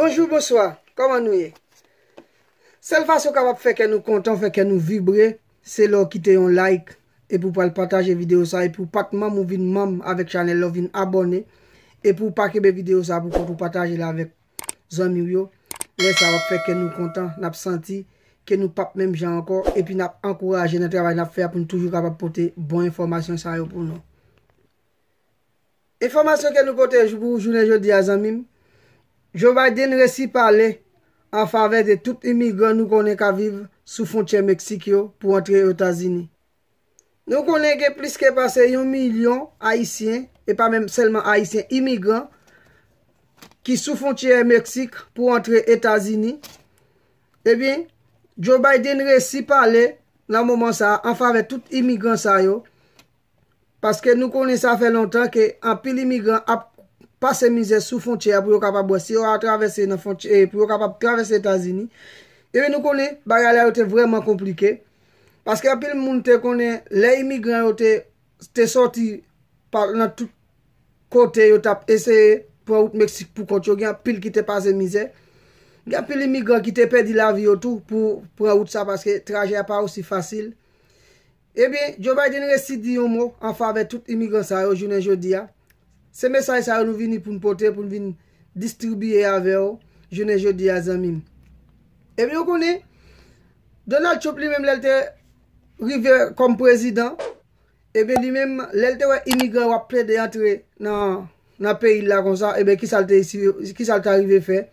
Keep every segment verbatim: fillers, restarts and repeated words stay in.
Bonjou, bonswa, kòman nou ye? Sèl fason w kapab fè kè nou kontan, fè kè nou vibre, se lè w kite yon like, epi w pral pataje videyo sa, epi w pa t manm ou vin manm avèk chanèl la, w vin abòne, epi w pa kenbe videyo sa pou kont ou, pataje l avèk zanmi w yo. Lè sa w ap fè kè nou kontan, n ap santi ke nou p ap menm jan ankò, epi n ap ankouraje nan travay n ap fè a pou n toujou kapab pote bon enfòmasyon sa yo pou nou. Enfòmasyon ke nou pote pou jounen jodi a, zanmi m, Joe Biden resi pale an favè de tout imigran nou konnen k ap viv sou fwontyè Meksik yo pou antre Etazini. Nou konnen gen plis ke pase yon milyon Ayisyen, e pa menm sèlman Ayisyen, imigran ki sou fwontyè Meksik pou antre Etazini. Ebyen, Joe Biden resi pale nan moman sa a an favè tout imigran sa yo. Paske nou konnen sa fè lontan ke anpil imigran ap pase mizè sou fwontyè a pou yo kapab wè si yo a travèse nan fwontyè, pou yo kapab travèse Etazini. Ebyen, nou konnen bagay la yo te vrèman konplike. Paske anpil moun te konnen lè imigran yo te, te sòti pa, nan tout kote yo t ap eseye pran wout Meksik pou kont yo. Gen anpil ki te pase mizè. Gen anpil imigran ki te pèdi lavi yo tou pou pran wout sa paske trajè a pa osi fasil. Ebyen, Joe Biden resi di yon mo an favè tout imigran sa yo jounen jodi a. Se mesaj sa yo nou vini pou n pote, pou n vin distribiye avè w jounen jodi a, zanmi m. Ebyen, ou konnen, Donald Trump li menm, lè l te rive kòm prezidan, ebyen, li menm, lè l te wè imigran yo ap plede antre nan, nan peyi l la konsa, ebyen, kisa l te, kisa l te arive fè?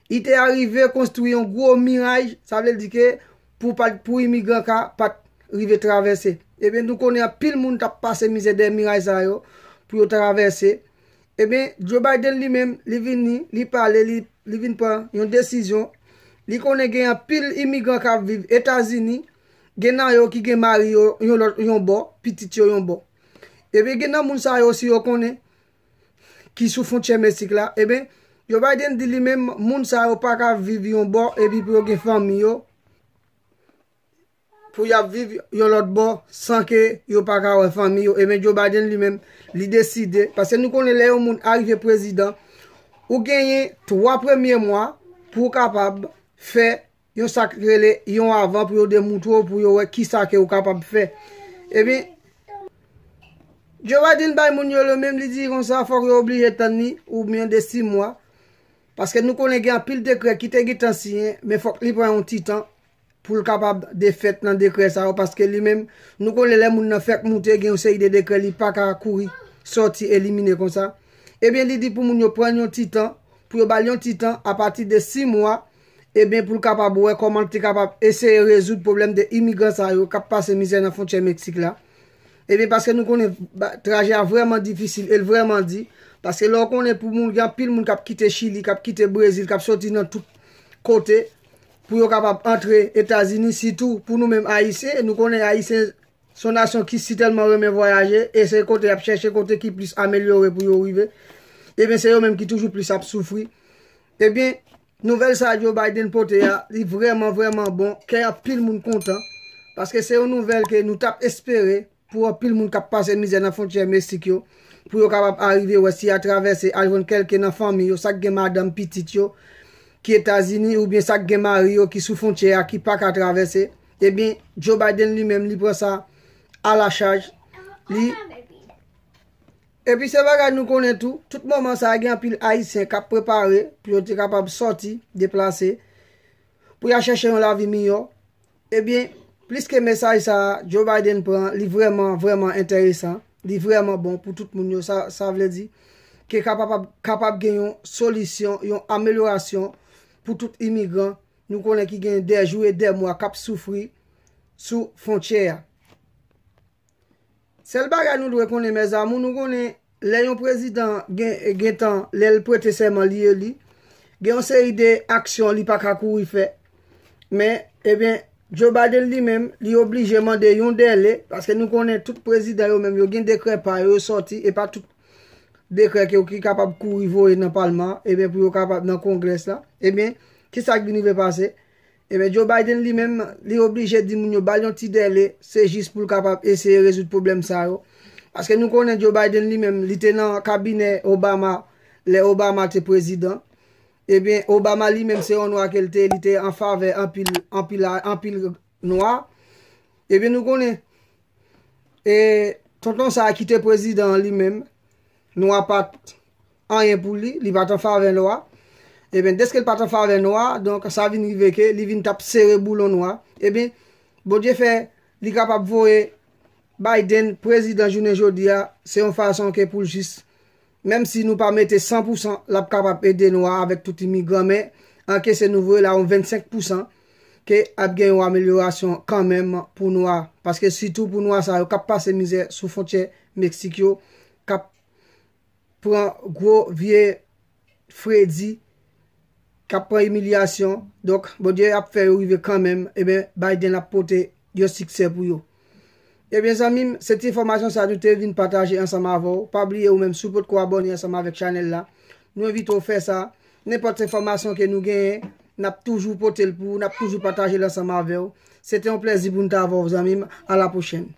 Li te arive konstwi yon gwo miray, sa vle di ke pou pa, pou imigran ka pa t rive travèse. Ebyen, nou konnen anpil moun t ap pase mizè dèyè miray sa yo pou yo travèse. Ebyen, Joe Biden li menm, li vini, li pale, li, li vin pran yon desizyon. Li konnen gen anpil imigran k ap viv Etazini, gen nan yo ki gen mari yo yon lòt, yon bò, pitit yo yon bò. Ebyen, gen nan moun sa yo, si yo konnen ki sou fwontyè Meksik la, ebyen, Joe Biden di li menm, moun sa yo pa ka viv yon bò epi pou yo gen fanmi yo, pou y ap viv yon lòt bò san ke yo pa ka wè fanmi yo. Ebyen, Joe Biden li menm, li deside, paske nou konnen lè yon moun arive prezidan, ou genyen twa premye mwa pou w kapab fè yon sa k rele yon avan pou yo demoutre w, pou yo wè kisa ke ou kapab fè. Ebyen, Joe Biden bay moun yo le menm, li di konsa, fòk yo oblije tann li oubyen de sis mwa. Paske nou konnen gen anpil dekrè ki te gentan siyen, men fòk li pran yon ti tan pou l kapab defèt nan dekrè sa yo, paske li menm, nou konnen lè moun nan fèk moute, gen yon seri de dekrè li pa ka kouri sòti elimine konsa. Ebyen, li di pou moun yo pran yon ti tan, pou yo ba l yon ti tan, apati de sis mwa, ebyen, pou l kapab wè kòman l te kapab eseye rezoud pwoblèm de imigran sa yo k ap pase mizè nan fwontyè Meksik la. Ebyen, paske nou konnen ba, trajè a vrèman difisil e l vrèman di. Paske lè w konnen pou moun, gen anpil moun k ap kite Chili, k ap kite Brezil, k ap soti nan tout kote pou yo kapab antre Etazini, sitou pou nou menm Ayisyen. Nou konnen Ayisyen se yon nasyon ki sitèlman renmen vwayaje, e se kote y ap chèche kote ki plis amelyore pou yo rive. Ebyen, se yo menm ki toujou plis ap soufri. Ebyen, nouvèl sa a Joe Biden pote a, li vrèman, vrèman bon. Kè anpil moun kontan. Paske se yon nouvèl ke nou t ap espere pou anpil moun k ap pase mizè nan fwontyè Meksik yo, pou yo kapab arive wè si y a travèse, al jwenn kèlke nan fanmi yo, sa k gen madanm, pitit yo, ki Etazini, oubyen sa k gen mari yo ki sou fwontyè a, ki pa ka travèse. Ebyen, Joe Biden li menm, li pran sa a la chaj. Li Epi se bagay nou konnen tou, tout moman sa a gen anpil Ayisyen k ap prepare pou yo te kapab sòti, deplase, pou y al chèche yon lavi miyò. Ebyen, plis ke mesaj sa a Joe Biden pran, li vrèman, vrèman enteresan, li vrèman bon pou tout moun yo. Sa, sa vle di ke kapab, kapab gen yon solisyon, yon amelyorasyon pou tout imigran nou konnen ki gen dè jou e dè mwa k ap soufri sou fwontyè a. Sèl bagay nou dwe konnen, mèzamou, nou konnen lè yon prezidan gen, gen tan, lè l prete sèman li eli, gen yon seri de aksyon li pa ka kouri fè. Men, ebyen, Joe Biden li menm, li oblije mande yon dèle, paske nou konnen tout prezidan yo menm, yo gen dekrè pa yo, yo sòti, e pa tout dekrè ke yo ki kapab kouri voye nan palman, ebyen, pou yo kapab nan Kongrès la. Ebyen, kisa k vin rive pase? Ebyen, Joe Biden li menm, li oblije di moun yo ba l yon ti dèle, se jis pou l kapab eseye rezoud pwoblèm sa yo. Paske nou konnen Joe Biden li menm, li te nan kabinè Obama, lè Obama te prezidan. Ebyen, Obama li menm se yon nwa ke l te, li te an favè anpil, anpil, anpil nwa. Ebyen, nou konnen, e, tonton sa a ki te prezidan an li menm, nwa pa t anyen pou li, li pa t an favè nwa. Ebyen, deske l pa t an favè nwa, donk sa vin rive ke li vin t ap sere boulon nwa. Ebyen, Bondye fè li kapab voye Biden prezidan jounen jodi a, se yon fason ke pou l jis, menm si nou pa mete san pou san, l ap kapab ede nou a avèk tout imigran, men anke se nou voye la yon vennsenk pou san, ke ap gen yon amelyorasyon kanmenm pou nou a. Paske sitou pou nou a sa yo k ap pase mizè sou fwontyè Meksik yo, k ap pran gwo vye fredi, k ap pran imilyasyon. Donk, Bondye ap fè yo rive kanmenm. Ebyen, Biden ap pote yon siksè pou yo. Ebyen, zanmi m, se ti enfòmasyon sa nou te vin pataje ansanm avè w. Pa bliye ou menm, si w potko abòne ansanm avèk chanèl la, nou envite w fè sa. Nenpòt enfòmasyon ke nou genyen, n ap toujou pote l pou ou, n ap toujou pataje l ansanm avè w. Se te yon plèzi pou n t avè w, zanmi m. A la pwochèn.